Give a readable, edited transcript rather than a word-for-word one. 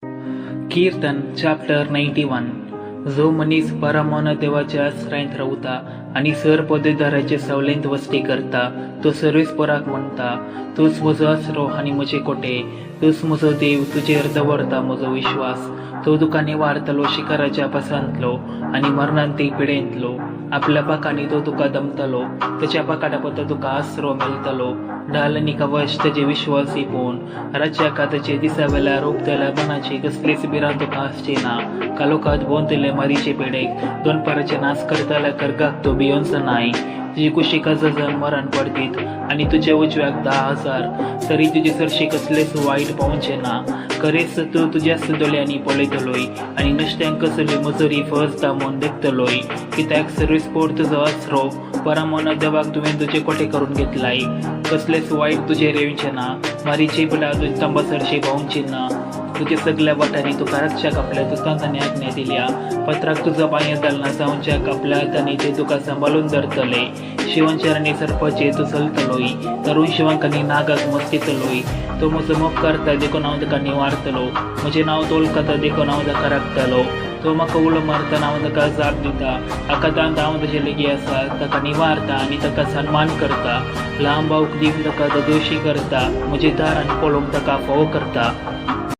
कीर्तन चॅप्टर 91. जो मनीस परमोन देवाच्या आश्रयांत रावता आनी सर पदवीधाराचे सावलेंत वस्ती करता तो सर्वेस्पराक म्हणटा, तूंच म्हजो आसरो आनी म्हजे कोटे, तूंच म्हजो देव, तुजेर दवरता म्हजो विश्वास. तो तुका निवारतलो शिकाराच्या पासांतलो आनी मरणांती पिडेंतलो. आपल्या पाखांनी तो तुका दमतलो, ताच्या पाखाटा तो तुका आसरो मेळटलो. ढाल आनी कवच ताजे विश्वासी पोवन राज्याक ताचे दिसा वेल्यार रोपतल्या मनाची कसलीच भिरांत तुका आसची ना. कालोखात भोंवतले मारीचे पिडेक, दोनपाराचे नाश करतल्या कर्गाक तो भियोंचो नाय. तुजी कुशीक हजार मरण पडतीत आनी तुज्या उजव्याक 10,000, तरी तुजे सरशी कसलेच वायट पावचें ना. खरेंच तूं तुज्याच दोळ्यांनी पळयतलोय आनी नुस्त्यांक कसली मजुरी फजता म्हूण देखतलोय. कित्याक सर्वेस्पोर तुजो आसरो, परमोन देवाक तुवें तुजे कोटे करून घेतलाय. कसलेच वायट तुजेर येवचें ना, मारीची पिडा तुज्या तंबा सरशी पावची ना. तुज्या सगल्या वाटांनी तुका रक्षाक आपल्या दुतांनी आज्ञा दिल्या, पत्राक तुजो पांय घालना जावच्याक आपल्या हातांनी ते तुका सांबाळून धरतले. शिवांचेर आनी सर्पाचेर तूं चलतलोय, तरुण शिवांक आनी नागाक मस्कितलोय. तो म्हजो मोग करता देखून हांव ताका निवारतलो, म्हजें नांव तो वळखता देखून हांव ताका राखतलो. तो म्हाका उलो मारता हांव ताका जाप दिता, आकांतांत हांव ताजे लागीं आसा, ताका निवारता आनी ताका सन्मान करता. लांब बावक दिवन ताका ददोशी करता, म्हजें दारान पळोवंक ताका फावो करता.